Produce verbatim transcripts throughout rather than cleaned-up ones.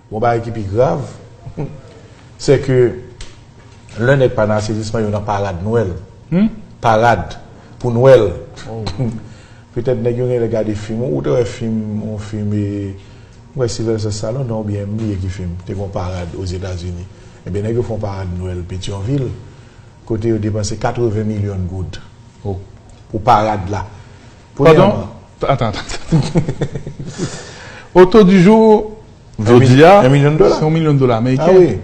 Yon bagay ki pi grav, se ke lè nèg pa nan asenisman, yo nan parad Nwèl. Parad pou Nwèl. Petèt nèg yo genlè gade fim, ou te wè fim, yon fim, e, mwen kwè Sylvester Stallone, non, oubyen m bliye ki fim, te gen yon parad Ozetazini. Ebyen, nèg yo fè yon parad Nwèl Petyonvil, kote yo depanse katreven milyon goud pou parad la. Padon? Atan, atan. Oto di jou, jodi a, un million de dollars. Se yon milyon dola ameriken. Ah oui.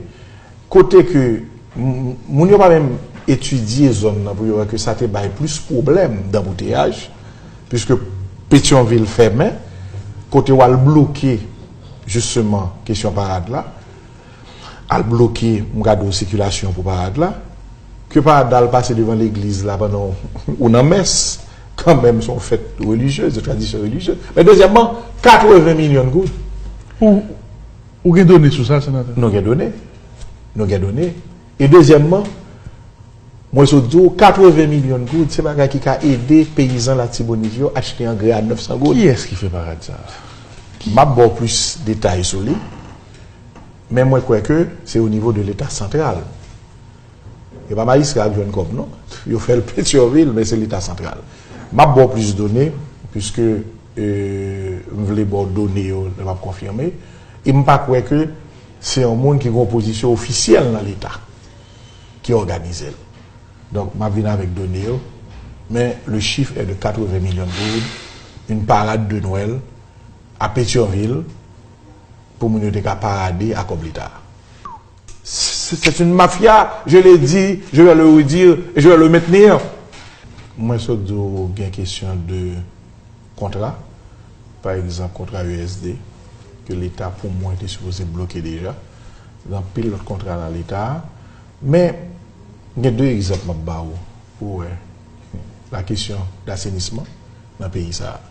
Kote ke moun yo pa menm etidye zòn nan pou yo wè ke sa te bay plis pwoblèm danbouteyaj, piske Petyonvil fèmen, kote w al bloke jisteman kesyon parad la, al bloke, m gade w, sikilasyon pou parad la, ke parad la al pase devan legliz la pandan ou nan mès, kanmenm se yon fèt relijyez, de tradisyon relijyez. Men dezyèmman, katreven milyon goud. Ou, ou gen done sou sa, senatè? Nou gen done. Nou gen done. E dezyèmman, mwen sot di w, katreven milyon goud, se bagay ki ka ede peyizan Latibonit yo achte angrè a nèf san goud. Kiyès ki fè parad sa? M ap ba w plis detay sou li, men mwen kwè ke se o nivo de Leta santral. E pa majistra k jwenn kòb, non. Yo fè l Petyonvil, men se Leta santral. M ap ba w plis done, piske, e, m vle ba w done yo, lè m ap konfime. E m pa kwè ke se yon moun ki gen yon pozisyon ofisyèl nan Leta ki òganize l. Donk, m ap vin avèk done yo, men le chiffre est de quatre-vingts millions de goud, une parade de Noël à Pétion-Ville, pou moun yo te ka parade a kòb Leta. C'est c'est une mafia, je l'ai dit, je vais le redire et je vais le maintenir. Mwen sot di w gen kesyon de kontra, pa egzanp kontra U S D, ke Leta pou mwen te sipoze bloke deja. Gen anpil lòt kontra nan Leta a. Men, gen de egzanp m ap ba w pou w wè la kesyon dasenisman nan peyi sa a.